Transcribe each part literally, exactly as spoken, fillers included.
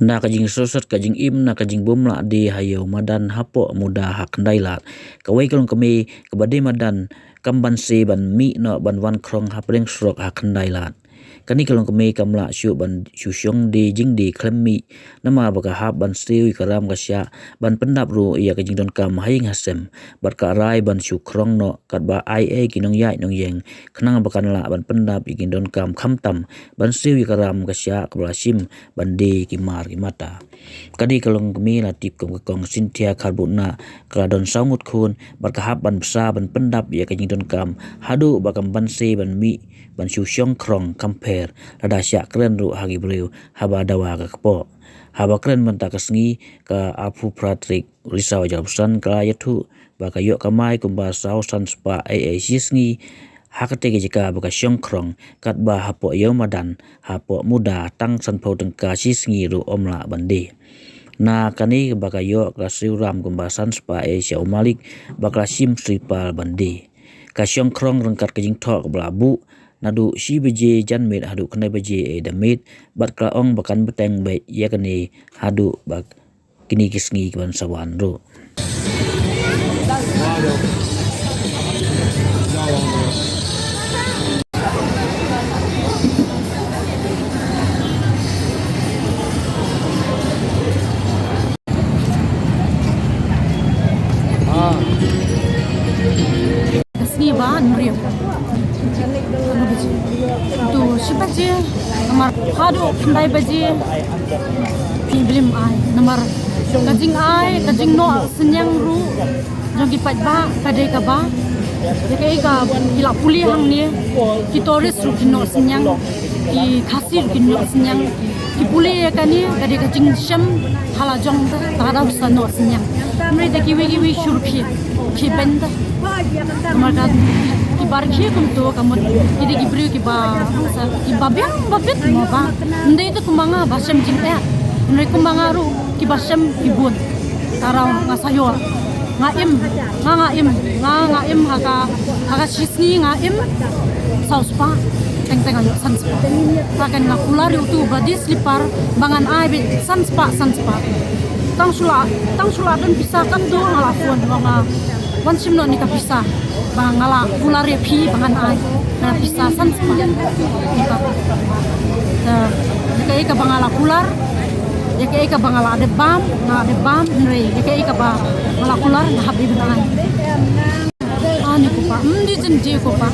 Na ka jingsngewsih ka jingim na ka jingbymlah die ha ïew madan hapoh Muda ha Khyndailad. Kawei ka longkmie kaba die madan kam banse ban mih noh ban wan khrong hapdeng surok ha Khyndailad. Kane ka longkmie kam lah shuh ban shu shong die jingdie khlem mih namar ba ka hap ban siew ïa ka ram ka shah ban pyndap ruh ïa ka jingdonkam ha ïing ha sem bad ka rai ban shu khrong noh katba ai ei ki nongïaid nongïeng khnang ba kan lah ban pyndap ïa ki jingdonkam khamtam ban siew ïa ka ram ka shah kaba la shim ban die ki mar ki mata. Kane ka longkmie la tip kum ka Kong Cynthia Kharbutna ka la don saw ngut khun bad ka hap ban bsa ban pyndap ïa ka jingdonkam haduh ba kam banse ban mih ban shu shong khrong kam pher lada shah kren ruh ha ki briew haba dawa ka kpoh. Haba kren mynta ka sngi ka arphew phra tarik Risaw hajar arphew san ka la ïathuh ba ka ïoh kamai kumba saw san spah ei ei shi sngi ha katei ka jaka ba ka shong khrong katba hapoh ïew madan hapoh Muda tang sanphew tyngka shi sngi ruh ym lah ban die. Na kane ba ka ïoh ka la siew ram kumba san spah ei sha u malik ba ka la shim sipar ban die. Ka shong khrong ryngkat ka jingthoh kaba la buh naduh shi baje janmiet haduh khyndai baje ei da miet bad ka la ong ba kan bteng beit ïa kane haduh ba kine ki sngi ki ban sa wan ruh. Ka sngi ba hynriew. To shi baje namar haduh khyndai baje. Phi blim ai namar ka jingai ka jingnoh synñiang ruh jong ki paidbah ka dei kaba ïa kaei ka ki la pule hangne, ki tourist ruh ki noh synñiang, ki Khasi ruh ki noh synñiang. Ki pule ïa kane ka dei ka jingshem ha la jong ta, ta daw sa noh synñiang. Hynrei da kiwei kiwei shu rkhie, rkhie beiñ ta. Namar ka kiba rkhie kumto ka mut ki dei ki briew kiba, kiba biang ba bit mo ba. Ym dei te kumba nga ba shem jingeh. Hynrei kumba nga ruh kiba shem ki bun. Tara nga sa ïoh. Nga im, nga, nga im, nga, nga im ha ka, ha ka shi sngi nga im saw spah, teng teng nga ïoh san spah. Ta kan nga kular ïa utu ba die slipar ba ngan ai beit san spah, san spah. Tang shu la, tang shu la don pisa katto nga la phone ba nga wan shim noh ne ka pisa ba nga la kular ïa phi ba ngan ai. Na pisa san spah. Ïa kaei kaba nga la kular, ïa kaei kaba nga la dep bam, nga la dep bam, hynrei ïa kaei kaba nga la kular nga hap ban ai. Ani ko pa, ym di jin di ko pa.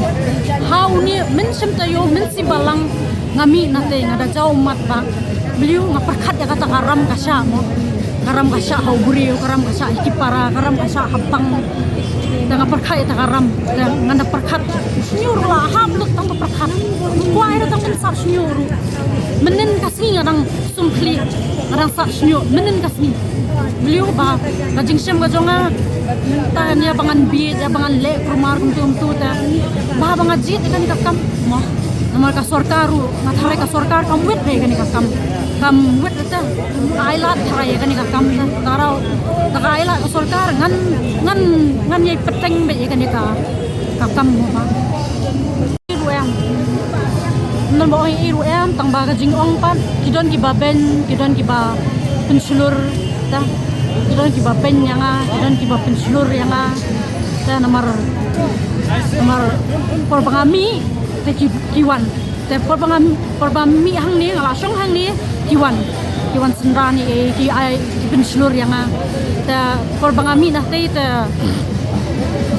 Ha une mynshem taïew, mynsiem balang nga mih na te, nga da jaw ummat ba. Balei nga pyrkhat ïa kata ka ram ka shah mo. Ka ram ka shah ha u briew, ka ram ka shah ha ki para, ka ram ka shah ha pang. Te nga pyrkhat ïa kata ka ram, te nga da pyrkhat. Shngur la hap lut tang ba pyrkhat. Kwah ïa tang ban sah shngur. Mynnin ka sngi nga dang sum khlieh, nga dang sah shngur mynnin ka sngi. Balei ba ka jingshem ka jong nga, ta ngan ïa ba ngan bieit, ïa ba ngan leh kulmar kumtu kumtu te. Ba, ba nga jied ïa kane ka kam mo. Namar ka sorkar ruh, nga tharai ka sorkar kam wit ïa kane ka kam. Kam wit te. Ka ailad tharai ïa kane ka kam te. Tara, ta ka ailad ka sorkar ngan, ngan, ngan ïai pyrteng beit ïa kane ka, ka kam mo ba. Ruh em. Namar ba ong i ruh em, tang ba ka jingong pat, ki don kiba beiñ, ki don kiba pynshlur, ta. Ki don kiba beiñ ïa nga, ki don kiba pynshlur ïa nga. Ta namar, namar por ba nga mih, te ki, ki wan. Te por ba nga, por ba mih hangne, nga la shong hangne, ki wan. Ki wan synran ïa, ki ai, ki pynshlur ïa nga. Te por ba nga mih na tei te,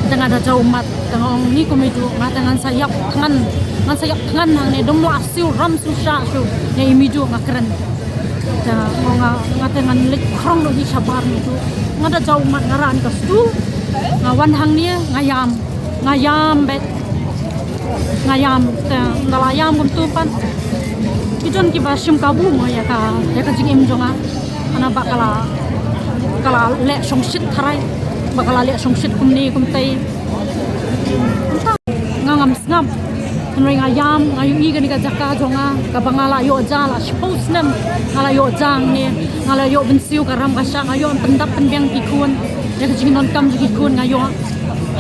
te nga da jaw ummat. Te nga ong ni kum i ju, nga te ngan sa ïap thngan, ngan sa ïap thngan hangne, dum no a siew ram siew shah siew, ne i mi ju nga kren. Te nga, nga te ngan leit khrong noh hi shabar ni ju. Nga da jaw ummat nga rah ni ka stool, nga wan hangne, nga ïam, nga ïam beit, nga ïam, te nga la ïam kumtu pat. Ki don kiba shim kabu mo ïa ka, ïa ka jingim jong nga. Hana ba ka la, ka la leh shongshit tharai, ba ka la leh shongshit kumne kumtai. Nga ngam sngap. Hynrei nga ïam, nga ïohi kane ka jaka jong nga, kaba nga la ïoh ja la shiphew snem, nga la ïoh ja hangne, nga la ïoh pynsiew ka ram ka shah, nga ïoh pyndap pynbiang ki khun, ïa ka jingdonkam jong ki khun nga ïoh.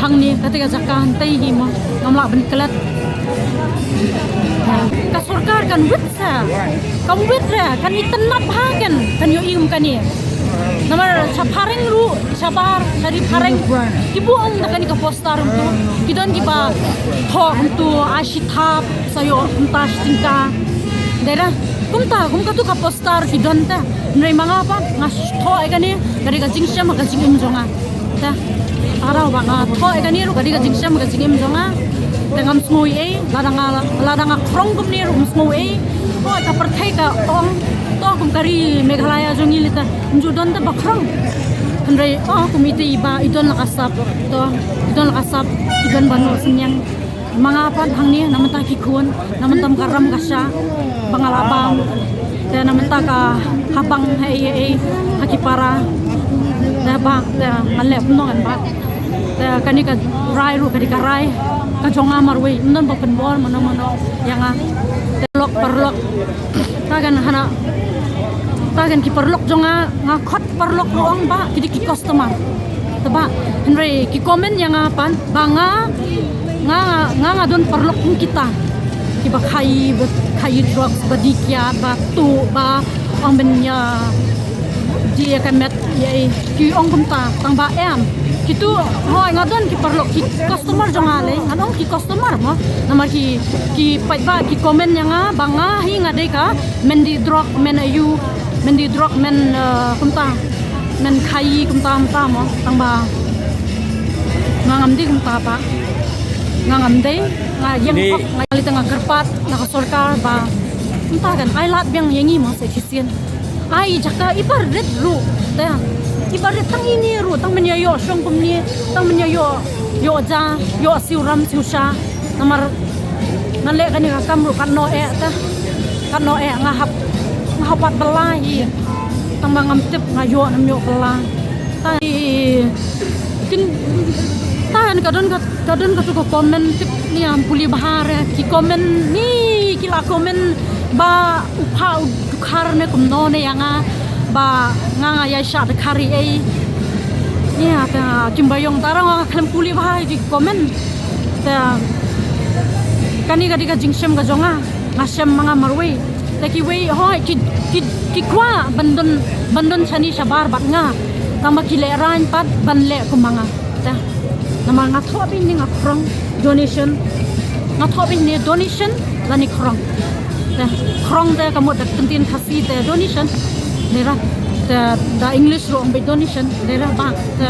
Hangne, kata ka jaka hangtai hi mo, ngam lah ban klet. Ka Sorkar kan wit sa. Kan wit re, kan ïa tnat bha kan, kan ïoh im kane. Namar sha phareng ruh, shabar, sha ri phareng. Ki buh ong da kane ka poster kumtu. Ki don kiba thoh kumtu, ai shi thap, sa ïoh kumta shi tyngka. Dei re, kumta, kum katu ka poster ki don te. Hynrei ma nga pat, nga thoh ïa kane, ka dei ka jingshem, ka jingim jong nga. Te, tang ba nga thoh ïa kane ruh ka dei ka jingshem ka jingim jong nga. Te ngam sngew ei ei, lada nga, lada nga khrong kumne ruh ngam sngew ei. Oh, ka pyrthei ka ong, to kum ka ri Meghalaya jong ngi lei te, ym ju don te ba khrong. Hynrei, oh, kum ite i ba, i don la ka sap, to, i don la ka sap, i don ba noh synñiang. Ma nga pat hangne, na mynta ki khun, na mynta ka ram ka sha, ba nga la bam. Te na mynta ka habang ha ei ha ei, ha ki para. Te ba, te nga leh kumno ngan ba. Te kane ka rai ruh, ka dei ka rai ka jong nga marwei, ym don ba pynbor mano mano ïa nga. Te lok paralok. Ta kan hana, ta kan ki paralok jong nga, nga khot paralok ruh ong ba, ki dei ki customer. Te ba, hynrei ki comment ïa nga pat, ba nga, nga, nga, nga don paralok kum kita. Kiba khaïi, ba khaïi drugs, ba dih kiad, ba tuh, ba ong ban ïa dih ïa ka met, ïa ei, ki ong kumta, tang ba em. Kitu, hooid nga don ki paralok, ki customer jong nga lei, ngan ong ki customer mo. Namar ki, ki paidbah, ki comment ïa nga, ba nga hi nga dei ka, men dih drug, men aïu, men dih drug, men, eh, kumta, men khaïi, kumta, kumta mo, tang ba nga ngam dei kumta ba. Nga ngam dei, nga ïeng hok, nga lei te nga kyrpad na ka sorkar ba. Kumta kan, ai lad biang ïa ngi mo sa shisien. Ai jaka i barit ruh, te. I barit tang ine ruh, tang men ïa ïoh shong kumne, tang men ïa ïoh, ïoh ja, ïoh siew ram siew sha. Namar nga leh kane ka kam ruh katno eh te. Katno eh nga hap, nga hap pat bylla hi. Tang ba ngam tip nga ïoh ne ym ïoh bylla. Ta i kin, ta kan ka don ka, ka don katu ka comment tip ni, ym pule bha re. Ki comment ni, ki la comment ba u pha u dkhar ne kumno ne ïa nga, ba nga nga ïa shah dkhar ei ei. Ïa, te kim ba ïong, tang ba nga khlem pule bha ïa ki comment. Te kane ka dei ka jingshem ka jong nga, nga shem ma nga marwei. Te kiwei, hooid, ki, ki, ki kwah ban don, ban don shane shabar bad nga. Tang ba ki lehraiñ pat ban leh kum ma nga. Te namar nga thoh beit ne nga khrong, donation. Nga thoh beit ne donation lane khrong. Te khrong te ka mut da ka ktien Khasi te donation. Dei re, te da English ruh ong beit donation. Dei re ba, te